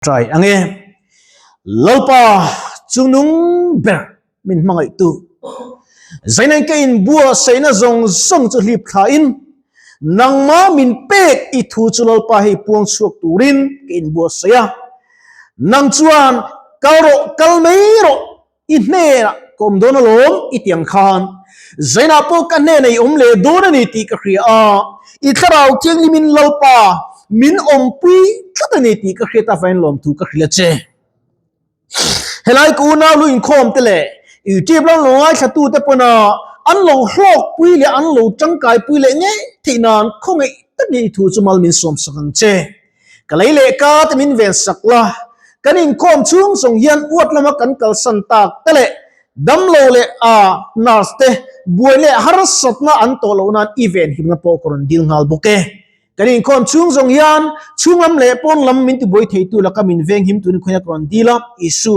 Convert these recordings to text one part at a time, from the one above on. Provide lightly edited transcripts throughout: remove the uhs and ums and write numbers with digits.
Try ang e. Lalpa chungnung ber min hmangaihtu. Zainen ka inbuatsaihna zawng zawng chu hlip thlain nangma min pek i thu chu Lalpa hei puang chhuak turin ka inbuatsaih a. Nang chuan kal rawh, kal mai rawh. I hnenah ka awm dawn alawm i ti ang khan Zainah pawh ka hnenah i awm leh dawn a ni tih ka hria a, i thlarau thianghlimin Lalpa min awmpui tlat a ni tih ka hriat avangin lawmthu ka hrilh a che. Helai ka unau lu inkhawm te leh YouTube lam lo ngaithla te pawna an lo hlawkpui leh an lo tangkaipui leh ngei theih nan khawngaih takin i thu chu mal min sawmsak ang che. Ka lei leh ka te min ven sak la, kan inkhawm chhung zawng hian uat lama kan kalsan tak te leh damlo leh a nurse te buai leh harsatna an tawh loh nan i venhimna pawh ka rawn dil nghal bawk e. Kan inkhawm chhung zawng hian chhung lam leh pawn lam min tibuai theitu laka min venghim turin khawiah ka rawn dil a, Isu,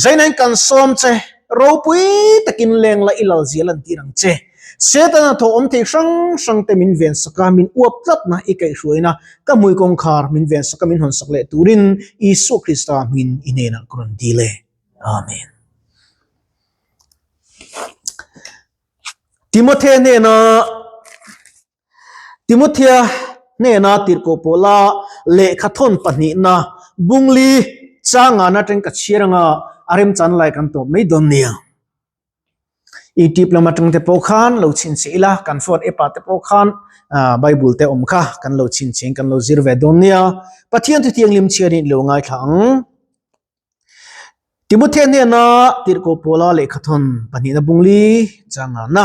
Zainain kan sawm che, ropui takin leng la i lal zia lantir ang che. Setana thaw awm thei hrang hrang te min ven sak a, min uap tlatna i kaihhruaina ka hmui kawngkhar min ven sak a min hawn sak leh turin Isua Krista hmingin i hnenah ka rawn dil e. Amen. Timothea hnena Timothea hnena tirhkoh pawla lehkha thawn pahnihna bungli changana atang ka chhiar anga a remchan lai kan tawp mai dawn nia. YouTube lam atang te pawh khan lo chhinchhiah ila, kan phone app ah te pawh khan Bible te awm kha kan lo chhinchhiah in kan lo zir ve dawn nia. Pathian thu thianghlim chhiarin i lo ngaithla ang. Timothea hnena tirhkoh Paula lehkhathawn pahnihna bungli changana.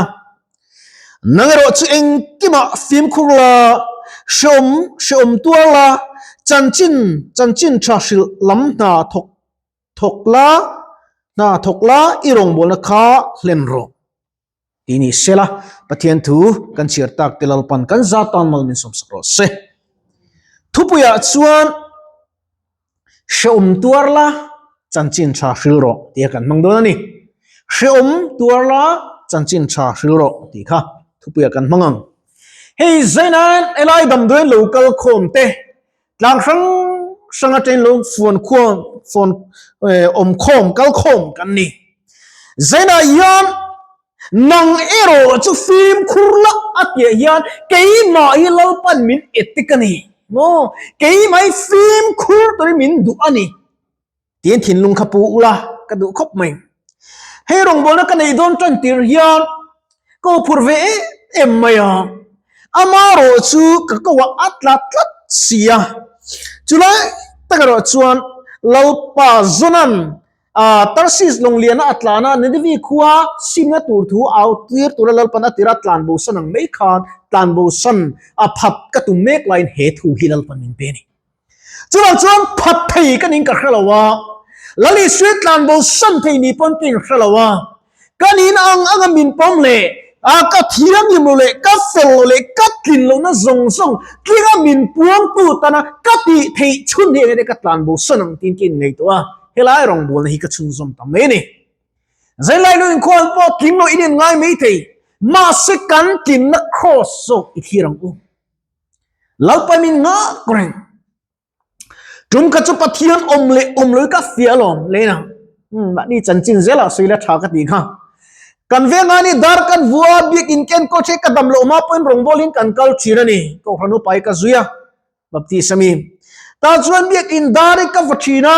Nang erawh chu engkimah fimkhur la, hreawm hreawm tuar la, chanchin chanchin tha hrilh lam hna thawk Thawk la, hna thawk la, i rawngbawlna kha hlen rawh tih ni sela, Pathian thu kan chhiar tak te Lalpan kan za tan mal min sawmsak rawh se. Thupuiah chuan hreawm tuar la, chanchin tha hril rawh tih a kan hmang dawn a ni. Hreawm tuar la, chanchin tha hril rawh tih kha thupuiah kan hmang ang. Hei Zainan helai damdawiin lo kal khawm te Tlang hrang hrang atangin lo fuan khuam fuan awm khawm kal khawm kan ni. Zainah hian nang erawh chu fimkhur la a tihah hian keimah hi Lalpan min etik a ni maw? Keimah hi fimkhur turin min duh a ni. Tiin thinlung kha pu ula ka duh khawp mai. Hei rawngbawlna ka neih dawn tan tir hian ka awphur ve em em mai a, ama erawh chu ka ko ah a tla tlat si a. Chulai tak erawh chuan Lalpa Zonan Tarsis lawngliana a tlan a, Ninevi khua simna tur thu au tir tura Lalpan a tir a tlan bosan ang mai khan tlan bosan a phat ka tum mek laiin he thu hi Lalpan min pe a ni. Chuvang chuan phat thei ka ning ka hre lo a, Lal Isua tlan bo san thei ni pawn ka inhre lo a, ka nin ang anga min pawm leh a ka thianghlim lo leh ka fel lo leh ka tlin lohna zawng zawng tlinga min puangtu tana ka tih theih chhun hi enge ka tlan bo san ang tiin ka inngaihtuah a, helai rawngbawlna hi ka chhunzawm ta mai a ni. Zailai lu inkhawm pawh tling lo in inngai mai thei, mahse kan tlinna cross zawk i thlir ang u. Lalpa min nghak reng. Tum kha chu Pathian awm leh awm lo ka fiah alawm leina. Mahni chanchin zelah sawi la tha ka ti kha. Kan venga ni dar kan vua biak in ken ko che ka dam lo ma pawhin rawngbawlin kan kal thin a ni. Kohhran upa hi ka zui a. Baptist a mi. Ta chuan biak in dar hi ka va thin a,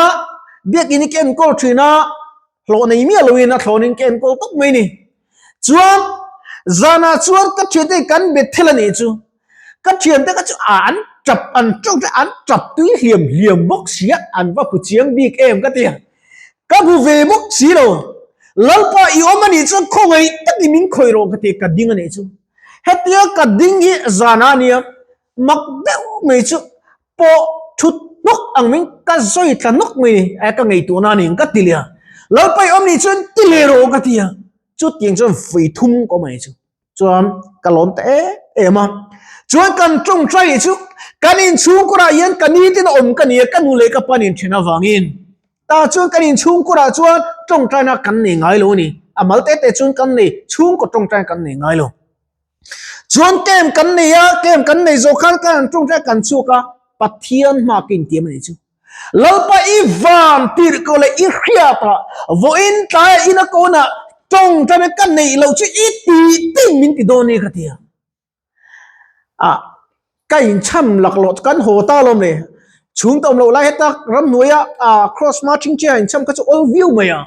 biak in hi ka enkawl thin a, hlawh nei miah loin a thlawnin ka enkawl tawp mai ni. Chuan zanah chuan ka thiante kan bet thel a nih chu. Ka thiante kha chu an tap an tawng te an tap tui hliam hliam bawk si a, an va hmu chiang bik em ka ti a. Ka hmu ve bawk si lo. Lalpa i awm a nih chuan khawngaih takin min khawih rawh ka ti a, ka ding a nih chu. Hetia ka ding hi zanah a nia, mak deuh mai chu pawh thut hnawk ang min ka zawi tla hnawk mai ni a ka ngaihtuahna a ni ka ti leh a Lalpa i awm nih chuan ti leh rawh ka ti a chutiang chuan vawi thum ka awm a ni chu chuan ka lawm ta em em a chuan kan tawngtai nih chu kan inchhungkurah hian ka nitin a awm ka ni a ka nu leh ka pa nen then avangin tah chuan kan inchhungkurah chuan tawngtaina kan nei ngai lo a ni a mal te te chuan kan nei chhungkaw tawngtai kan nei ngai lo. Chuan kem kan nei a, kem kan nei zawh khan kan han tawngtai kan chhuak a, Pathian hma ka intiam a nih chu. Lalpa i van tirh ko leh i hriat ah vawiin tlaiah ina kawnah tawngtaina ka neih loh chu i tih tin min ti dawn ni ka ti a. Ah ka inchham laklawh chu kan haw ta alawm le. Chhung ta awm loh lai heta ramhnuaia ah cross marching chair inchham kha chu awl viau mai a.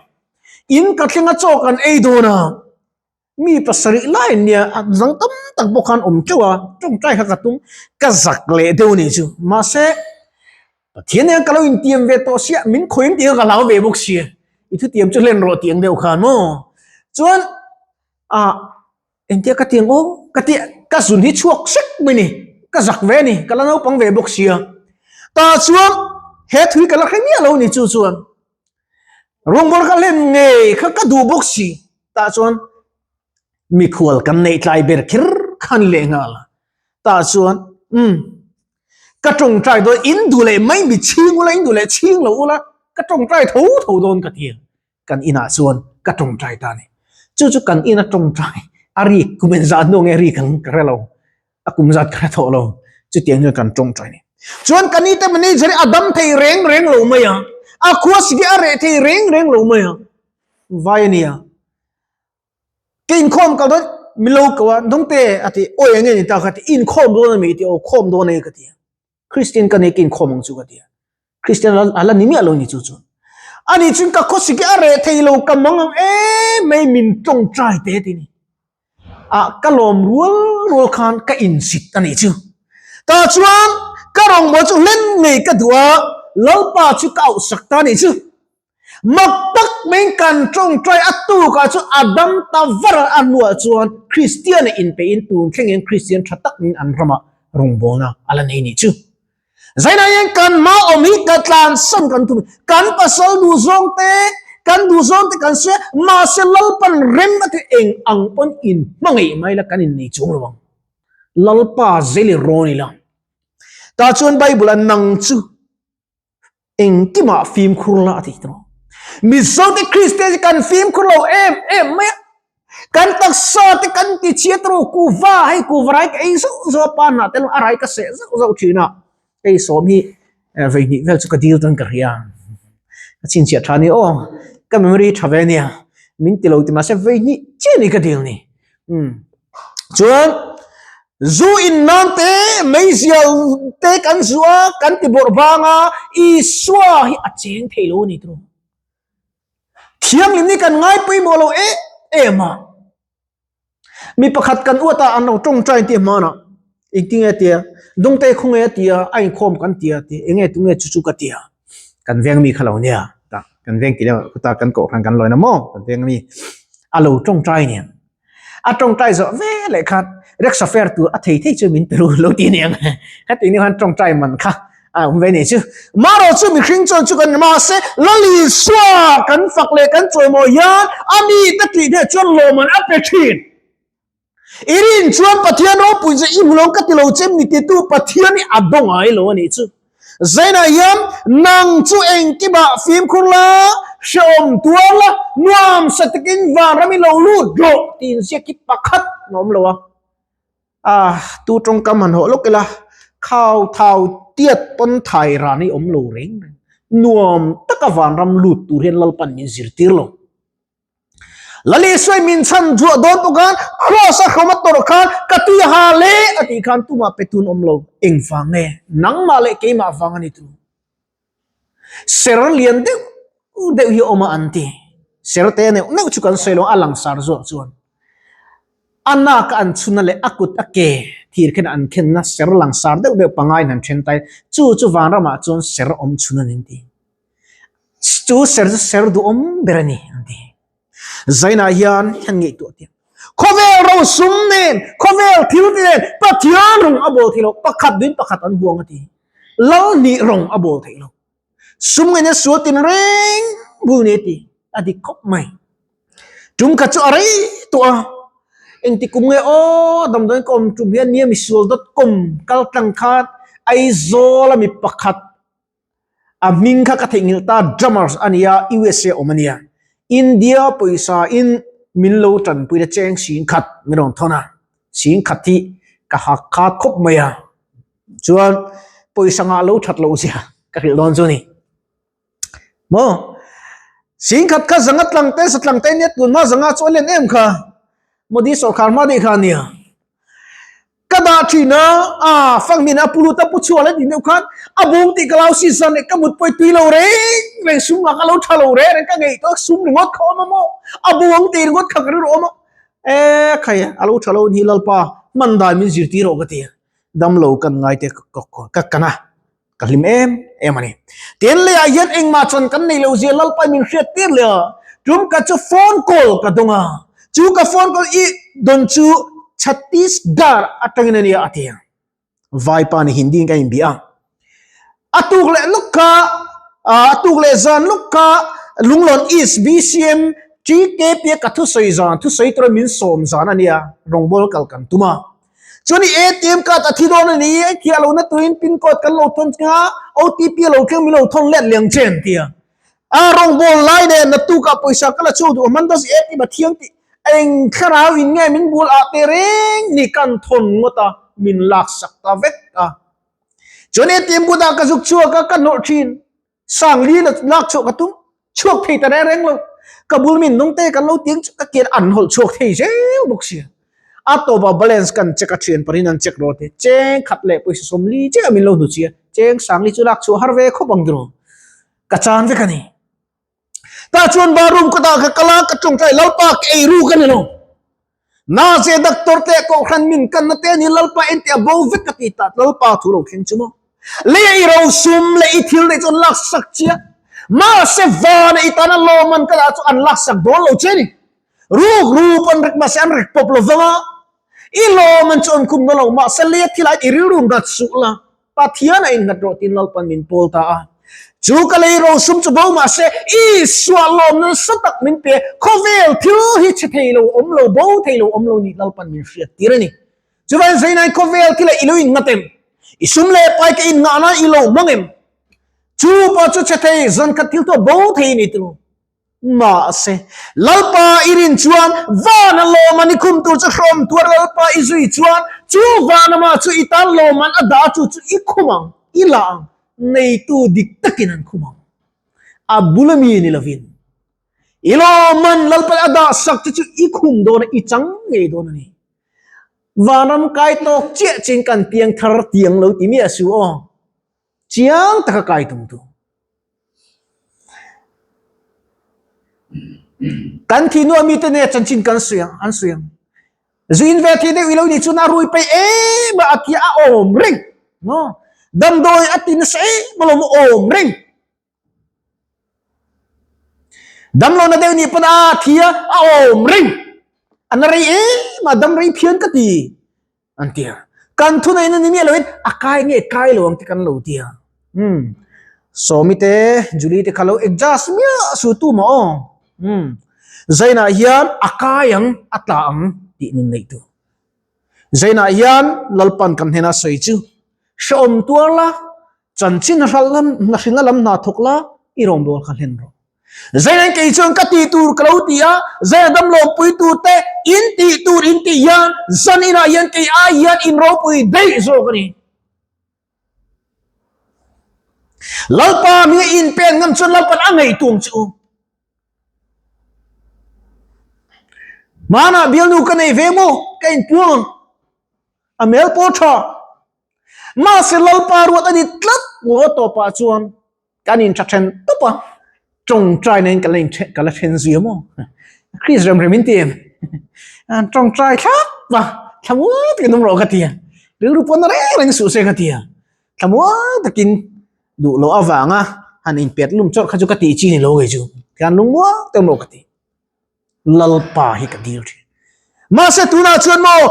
In ka thlenga chaw kan ei dawn a. Mi pasarih lai an nia, a dang tam tak bawk khan awm teuh a, tawngtai kha ka tum, ka zak leh deuh a nih chu. Mahse, Pathian nen ka lo intiam ve tawh sia, min khawih ang tih kha ka hlau ve bawk sia, i thutiam chu hlen rawh tih ang deuh khan maw. Chuan, ah, engtia ka ti ang aw, ka ti, ka zun hi chhuak sek mai ni, ka zak ve a ni, ka la naupang ve bawk sia. Tah chuan, he thui ka la hre miah lo a ni chu chuan. Rawngbawr ka hlen ngei kha ka duh bawk si. Tah chuan mikhual kan neih tlai ber kher khan leh nghal a. Tah chuan umm ka tawngtai dawn in duh leh mai mi chhing ula in duh leh chhing lo ula ka tawngtai tho tho dawn ka ti a. Kan inah chuan ka tawngtai ta a ni. Chu chu kan ina tawngtai a rik kum engzah hnu nge rik ang ka hre lo. A kum zat kha thawh lo. Chutiang chuan kan tawngtai a ni. Chuan kan ite manager hi a dam thei reng reng lo mai a. A khua siki a reh thei reng reng lo mai a. Vai a nia. Ka inkhawm kal dawn mi lo ko a, dawngte a ti, awi enge ni ta ka ti, inkhawm dawn a mi ti, aw khawm dawn e ka ti a. Christian ka nei ka inkhawm ang chu ka ti a. Christian a la ni miah lo ni chu chuan. Ani chuan ka khawsik hi a reh thei lo ka mang ang em mai min tawngtai te ti ni. A ka lawm rual rual khan ka insit a nih chu. Tah chuan ka rawngbâwl chu hlen ngei ka duh a, Lalpa chu ka auhsak ta a nih chu. Mak tak maiin kan tawngtai a tukah chu a dam ta var a, a hnuah chuan Kristian-a inpeihin tun thlengin Kristian tha tak niin an ramah rawngbâwlna a la nei a nih chu. Zainah hian kan hma awm hi ka tlansan kan tum, kan pasal duhzawng te, kan duhzawng te kan sawi a, mahse Lalpan rem a ti eng ang pawn in hmangaih mai la kan innei chuang lo ang. Lalpa zel i rawn ila. Tah chuan Bible-a nang chu engkimah fimkhur la a ti tawh. Mizote Kristian hi kan fimkhur lo em em mai a. Kan taksa te kan ti chhiat ru kuva hei kuva rai ka ei zauh zauh a pa hnah te a rai ka seh zauh zauh thin a. Hei sawm hi vei hnih vel chu ka dil tan ka hria. Ka chhinchhiah tha ni aw ka memory tha ve nia min ti lo ti mahse vei hnih chiah ni ka dil ni. Umm chuan Zu in nan te, meizial te kan zu a, kan ti bawrh vang a, Isua hi a cheng thei lo a ni tawh. Thianghlim hi kan ngai pawimawh lo em em a. Mi pakhat kan uat a, an lo tawngtai tih hmanah engtin nge tia, Dawngte khawnge a tia, a inkhawm kan tia tih enge tunge chu chu ka tia. Kan veng mi kha lo nia, tah kan veng tih leh khuta kan kohhran kan lawina maw kan veng mi a lo tawngtai nen. A tawngtai zawh ve leh khan rickshaw fare tur a thei thei chu min pe ru lo ti aniang. Khati ni khan tawngtai man kha a awm ve ni chu. Marawh chu mihring chuan chu kan ni mahse Lal Isua kan fak leh kan chawimawi hian a mi te tih hne chuan lawmman a pe thin. I rin chuan Pathian ropui chu i hmu lo ka ti lo che mi titu Pathian hi a daw ngai lo a nih chu. Zainah hian nang chu engkimah fimkhur la, hrehawm tuar la, nuam sa takin vanram i lo lut rawh tih inziak hi pakhat a awm lo a. Ah, tu tawngkam han hawh lawk ila, khau thau tiat pawn thai ran hi awm lo reng reng. Nuam taka vanram lut tur hian Lalpan min zirtir lo. Lali sawi min chhan zuah dawn pawh khan Kraws a hrawm a tawrh khan ka tui ha le a tih khan tumah pe tun awm lo. Engvang nge? Nangmah leh keimah vang a ni tu. Ser lian deuh deuh hi a awm a an ti. Ser te neuh neuh chu kan sawi lo a langsar zawk chuan a nak a an chhunna leh a kut a ke thir khen an khenna ser langsar deuh deuh pangaiin an then tai chu chu vanramah chuan ser awm chhun a ni an ti. Chu ser chu ser duhawm ber a ni an ti. Zainah hian hian ngaihtuah tih. Khawvel rosum nen, khawvel thil te nen Pathian rawng a bawl theih loh. Pakhat duin pakhat an huang a ti. Lal nih rawng a bawl theih loh. Sum ngaihna sual tin reng bul ni a ti. A dik khawp mai. Tum khat chu a rei tawh a. Engti kum nge aw damdawiin ka awm tum hian nia misual dot com kal tlang khan Aizawl a mi pakhat A hming kha ka theihnghilh ta drummers a nia USA awm a nia. India pawisa in min lo tanpui na cheng sing khat min rawn thawn a. Sing khat hi ka hak khat khawp mai a. Chuan pawisa ngah lo that loh zia ka hrilh dawn chu ni. Maw? Singkhat kha zanga tlang te sa tlang te nia tun hma zanga chu a len em kha. Modi sorkar hma dei kha nia. Ka dah thin a, a fang min a pulut a pu chhuah le tih deuh khan a bung tih ka lau si zan leh ka mut pawih tui lo reng reng sum nga ka lo tha lo reng reng ka ngei tawh sum ringawt kha awm a maw a bung tih ringawt kha ka rilru awm a e khai a lo tha lo ni lalpa hman dan min zirtir rawh ka ti a damlo kan ngai te ka kan a. Ka hlim em em a ni. Tin leiah hian engmah chuan kan nei lo zia Lalpa min hriat tir leh a, tum ka chu phone call ka dawng a, chu ka phone call i dawn chu Chhattisgarh atangin a nia a ti a. Vaipa ni Hindi in ka inbia a. A tuk leh lawk kha, a tuk leh zan lawk kha Lunglawn East BCM TKP a ka thusawi zan, thusawi tura min sawm zan a nia, rawngbawl kal kan tum a. Chuan i ATM card a thi dawn a ni, khi a lo na turin pin code kan lo thawn chang a, OTP a lo thleng min lo thawn let leh ang che an ti a. A rawngbawl lai nen naktukah pawisa ka la chhuak duh a, hman dawn si ATM a thiang tih eng thlarau in nge min bul ah te reng ni kan thawn ngawt a, min laksak ta vek a. Chuan ATM bulah ka zuk chhuak a, ka hnawh thin. Sang li la lak chhuah ka tum chhuak thei ta reng reng lo. Ka bul min nung te kan lo tiang chu ka kian an hawlh chhuak thei zel bawk sia. A tawpah balance kan check a thian parin an check rawh te cheng khat leh pawisa sawmli chiah min lo hnu chia cheng sang li chu lak chhuah har ve khawp ang tiraw. Ka chan vek a ni. Tah chuan bathroom kawtah ka kal a ka tawngtai Lalpa ka ei ruk a ni lo. Mahse doctor te kohhran min kanna te ni Lalpa en tih a bo vek ka ti ta Lalpa thu lo thleng chu maw. Lei a i rosum leh i thil neih chu an laksak chiah. Mahse vana i tana lawm an ka dah chu an laksak dawn lo che ni. Ruk rup an rek mahse an rek pawp lo vang a. I lawm an chu an khum na lo mahse lei a thil ah i rilru nghat suh la. Pathian a innghat rawh tiin Lalpan min pawl ta a. Chu ka lei rosum chu bo mah se, Isua lawmna nasa tak min pe, khawvel thil hi chhe thei lo awm lo, bo thei lo awm lo nih Lalpan min hriat tir a ni. Chuvangin Zainai khawvel thil ah i lo innghat em? I sum leh pai ka inngah nan i lo hmang em? Chu pawh chu chhe thei, zankhat thil thu a bo thei a ni tilo. Mahse, Lalpa i rin chuan vana lawman i khum tur chu hrawm tuar Lalpa i zui chuan chu vanama chu i tan lawman a dah chu chu i khum ang, i la ang, neitu dik takin an khum ang. A bula mi ni lovin i lawman Lalpa a dah sak che chu i khum dawn a, i chang ngei dawn a ni. Vanram kai tawk chiah chin kan piang thar tiang lo ti miah suh aw. Chiang taka kai tum tu. Kan thi nuam mite ne chanchin kan sawi ang, an sawi ang. Zu in ve thei deuh ilo nih chuan a rui peih em a, a tia a awm reng. No. Damdawi a ti nasa em alawm a awm reng. Damlo na deuh nih pawn a thi a, a awm reng. A na rei em a, dam rei phian ka ti. An ti a. Kan thuneihna ni miah loin a kai nge kai lo ang te kan lo ti a. Umm. Sawmi te, Julie te kha lo adjust miah su tu maw aw. Umm. Zainah hian a kai ang, a tla ang tih nun neih tu. Zainah hian Lalpan kan hnena sawi chu hrehawm tuar la, chanchin hralh lam, hna lam hna thawk la, i rawngbâwl kha hlen rawh. Zeinan kei chuan ka tih tur ka lo ti a, zeina damlawmpui tur te in tih tur in tih hian zan inah hian kei ai hian in ropui daih zawk a ni. Lalpa hminga in pen ngam chuan Lalpan a ngaihtuam che u. Hmanah bialnu ka nei ve maw? Ka inpuang ang. A hmel pawh tha. Mahse Lalpa ruat a ni tlat maw tawpah chuan Kan in tha then tawp a, tawngtai na in ka la in ka la then zui a maw? Chris rem rem in ti em? An tawngtai thlap a, thlamuang takin awm rawh ka ti a, rilru pawn reng reng suh se ka ti a, thlamuang takin duh loh avanga han inpet lum chawrh kha chu ka tih chi ni lo kei chu, tihian lungmuang te awm rawh ka ti. Lalpa hi ka dil thin. Mahse tunah chuan maw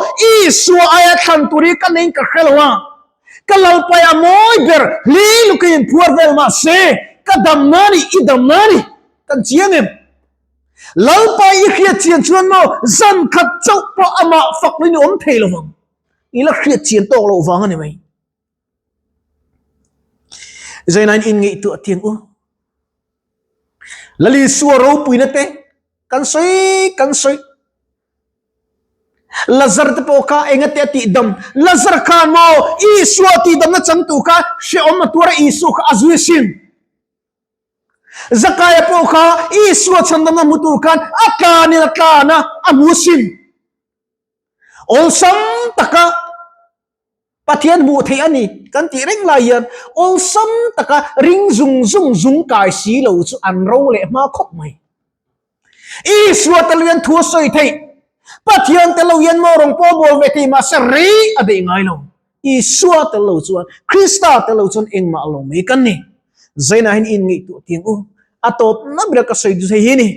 Isua aia thlan tur hi ka nei ka hre lo a, ka Lalpa hi a mawi ber hli lukin inphuar vel mahse ka damna ni i damna ni kan chiang em? Lalpa i hriat chian chuan maw zan khat chauh pawh amah fak lo in i awm thei lo vang. I la hriat chian tawk loh vang a ni mai. Zainain inngaihtuah tiang u. Lalisua ropuina te kan sawi kan sawi. Lazar te pawh kha enga te a tihdam. Lazar khan maw Isua tihdamna changtu kha hrehawm a tuar a Isua kha a zui sin. Zakaia pawh kha Isua chhandamna hmu tur khan a tlanin a tlan a, a hmu sin. Awlsam taka Pathian hmuh theih a ni kan tih reng lai hian awlsam taka ring zung zung zung kai si lo chu an ro leh hma khawp mai. Isua tel hian thu a sawi theih. Pathian tel lo hian maw rawng pawh bawl ve thei mahse rei a beih ngai lo. Isua tel lo chuan, Krista tel lo chuan engmah lo mai kan ni. Zainah hian in ngaihtuah tiang u. A tawp na ber ka sawi duh thei hi ni.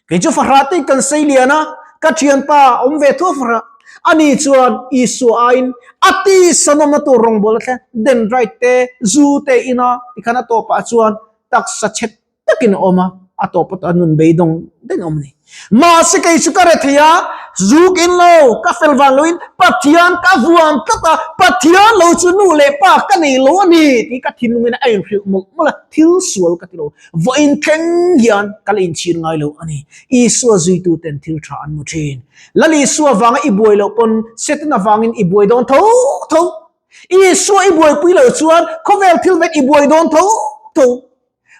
Kei chu fahrah te kan sei lian a, ka thianpa awm ve thuah fahrah. Ani chuan Isua aiin a tisa nawmna tur rawngbawl a thleng, dendrite te, zu te ina tikhan a tawpah chuan taksa chhe takin a awm a, a tawp a nun beidawng daih a awm a ni. Mahse kei chu ka re thei a, zuk in lo, ka fel van loin Pathian ka vuan tlat a, Pathian lo chu nu leh pa ka nei lo a ni tih ka thinlungin a inhrilh mawlh mawlh a, thil sual ka ti lo. Vawiin thleng hian ka la inchhir ngai lo a ni. Isua zuituten thil tha an hmu thin. Lal Isua vanga i buai loh pawn Setana vangin i buai dawn tho tho. Isua i buaipui loh chuan khawvel thil vet i buai dawn tho tho.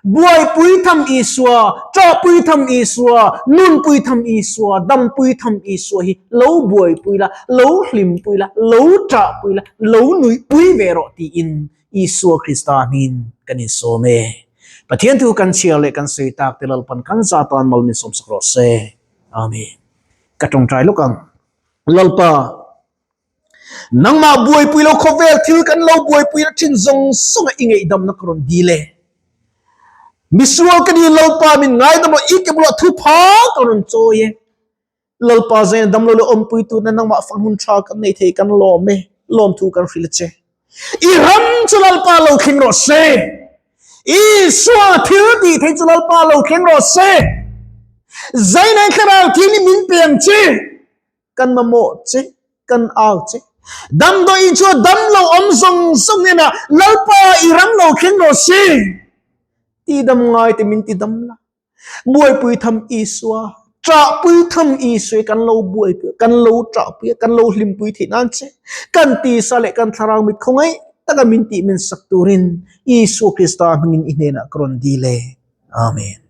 Buaipui tham Isua, ṭahpui tham Isua, nunpui tham Isua, dampui tham Isua hi lo buaipui la, lo hlimpui la, lo ṭahpui la, lo nuihpui ve rawh tiin Isua Krista hmingin kan insawm e. Pathian thu kan chhiar leh kan sawi tak te Lalpan kan za tan mal min sawmsak rawh se. Amen. Ka ṭawngṭai lawk ang. Lalpa. Nangmah buaipui lo khawvel thil kan lo buaipui na thin zawng zawng a i ngaihdamna ka rawn dil e. Misual ka ni Lalpa min ngaidam lo i ke bulah thupha ka rawn chawi e. Lalpa zaina damlo leh awmpui turna nangmah fang hun tha kan nei thei kan lawm e, lawmthu kan hrilh a che. I ram chu Lalpa lo thleng rawh se. Isua thil tih thei chu Lalpa lo thleng rawh se. Zaina thlarau thil hi min pe ang che. Kan mamawh che, kan au che. Damdawi in chu a dam lo awm zawng zawng hnenah Lalpa i ram lo thleng rawh se. Ti dam ngai te min ti dam la. Buaipui tham Isua, ṭahpui tham Isua kan lo buaipui, kan lo ṭahpui a, kan lo hlimpui theih nan che. Kan tisa leh kan thlarau mit khawngaih taka min tih min sak turin Isua Krista hmingin i hnenah ka rawn dil e. Amen.